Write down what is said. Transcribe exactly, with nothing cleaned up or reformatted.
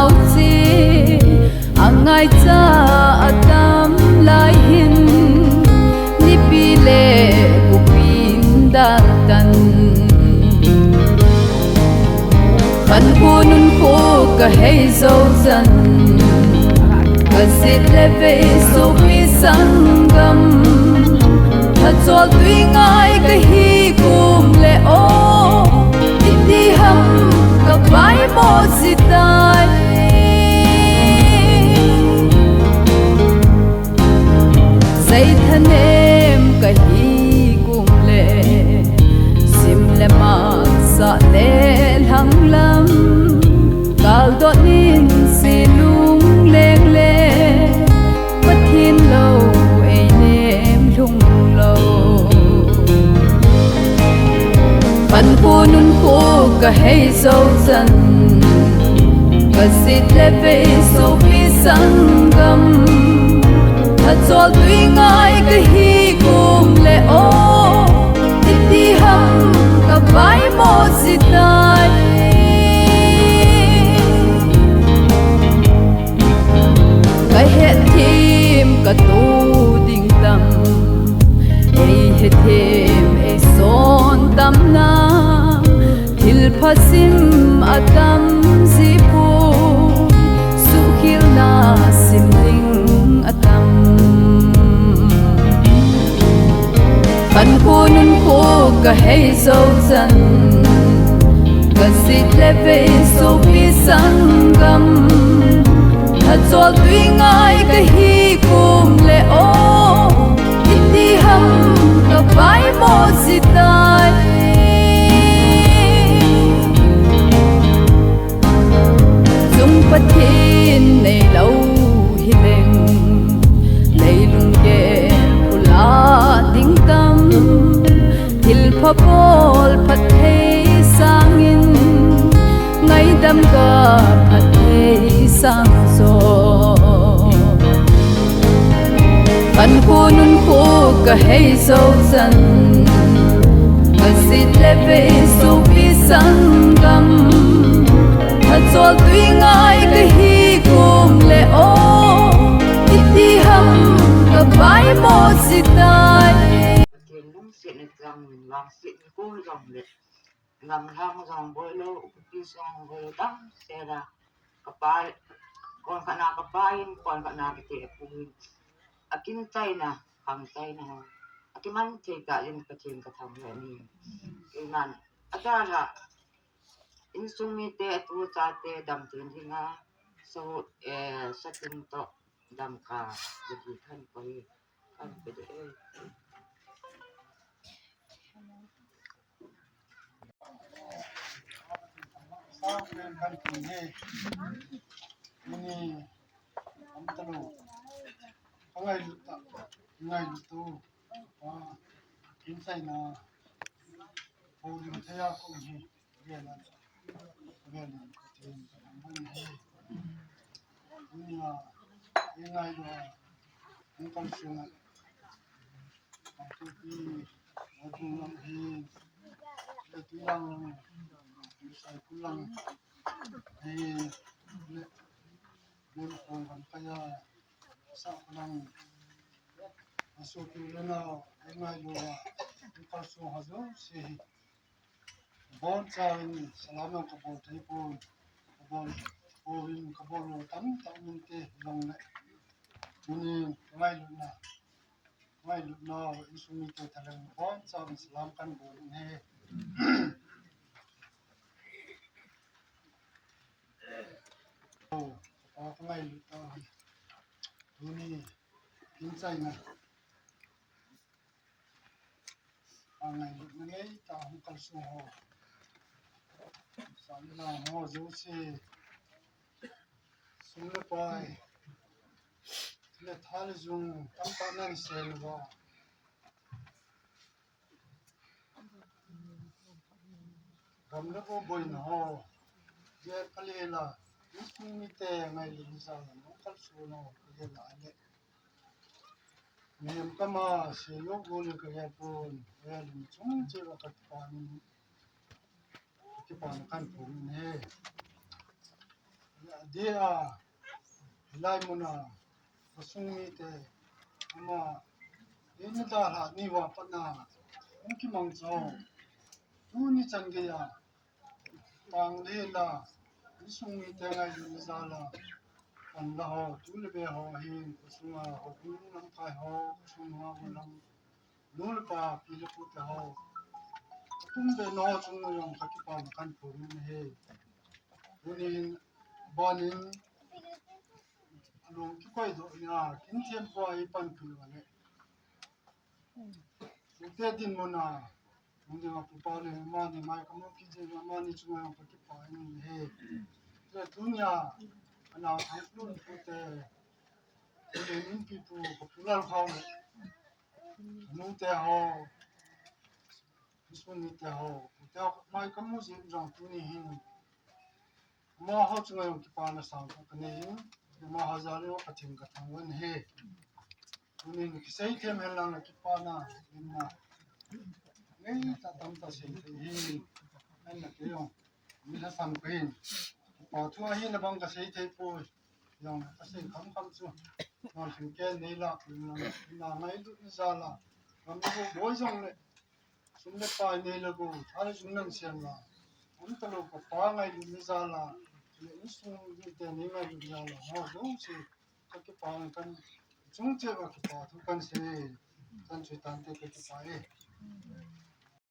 Auchi, angaicha atam lai hin, nipi le bupin daltan. Khankho nunkho kahei jou chan, kasit le vei sopi sanggam, lhachol twi ngai kahi kum le o, iti ham kapaimo jitai. Seithanem kahi kum le, sim le masa le lhanglam, kaldot in silung leng le, Pathen lou einem lhung lou. Khankho nunkho kahei jou chan, kasit le vei sopi sanggam, lhachol twi ngai kahi kum le o, iti ham kapaimo jitai. Kahet them katu ding tam, eihet them eison tam na, thilpha sim atam ji poi, suhkhel na sim ding atam. Khankho nunkho kahei jou chan, kasit le vei sopi sanggam, lhachol twi ngai kahi kum le o, iti ham kapaimo jitai. Chung Pathen neilou hileng, leilung gel u la ding tam, thilpha bol phatthei sangin, ngaidam ga phatthei sang jo. Khankho nunkho kahei jou chan, kasit le vei sopi sanggam, lhachol twi ngai kahi kum le o, iti ham kapaimo jitai. Pathen lungsetna chang in vangsetna kon jong le, gamlhang jong boi lou, upi jong boi lou, damsel a kapa, kon khat na kapa in, kon khat na kate apu in, akin chaina, khang chaina ho, akiman thei tah in Pathen kathangvah in ahi. Amen. Adalha, insung mite, atu chate damthei dinga, so, eh, satin toh damkha, jadi khan koi, khan pe de, eh. Sa pen kan kin he. Ini am talo. Ka ngailut ta. Ngailut tu. Ah, kin chaina. Bol ding thei a kon hi. Vela. Vela. Tin kan ban he. Ini a. Ini ngailut a. Ini kan sung a. Tupi, Wadung lang hi, le Tuilang lang, Saikul lang hi, le Bun Kong Van Kaya, Sa lang, asu tu le na, ai ngai lo wa, ni kal su ha jo si hi. Bon chauvin salam jong kabol thei pon, kabol pon, kabol lou tamtah um inte jongle. Tuni ngailutna, ngailutna, insung mite thalheng bon chauvin salam kan bol in ahi. O, ka ngailut ta. Tuni, kin chaina. Angailutna nei ta hung kalsong ho. Sa le nao ho jouse. Sum le pai. Le tha le jung tamtah nan sel uva. Gam le go boina ho. Gel pha le la. Insung mite ngailut jal hung kalsong ho. Gel la le. Mihem kama, seijou gol in kagel pon, gel in chung cheh uva kakipa in, kakipa in kahin phong in ahi. Dia, hilai muna, khosung mite, ama, ina dalha ni uva patna, hung kimangcha ho. Tuni chan geiya, tang le la, insung mite ngailutna jal'a, pan la ho, tu le be ho, hin, khosunga, ho, lamkai ho, khosunga, ho, lam, nu le pa, pi le pu te ho. Tum be no, chung no jong, kakipana kahin phong in ahi. Tunin, banin, alung kikoi doh ina, kin thiam pua i panpi uva le. Tute dinmun a, mun dinga pu pa le, mani mai kamu kit jeh, mani chunga kakipah in ahi. Tule tunia, anao thang lun pute, tule min pi pu, kapu Lalkhao le. Nu te ho, insung mite ho, pute ho, mai kamu jeh jong tuni hin. Amaho chunga jong kipana sangtah kanei in, amaho jal'a jong Pathen kathangvah in ahi. Tunin kisei them hen lang kipana, inna. Nei ta tamtah sei thei hi, anna kei jong. Mi lhasam kahin. Kipa thu ahi na bang kasei thei poi. Jong kasei khamkham chu. Nol hin ken nei la, inna ngailutna jal'a. Gam boi jong le. Sum le pai nei le gou, thal le sum nang siam la. Umtalou kapa ngailutna jal'a, le insung mite nei ngailutna jal'a, ho jouse, kakipah in kan, chung cheh uva kipa thu kan sei, kan sei tante kakipah e.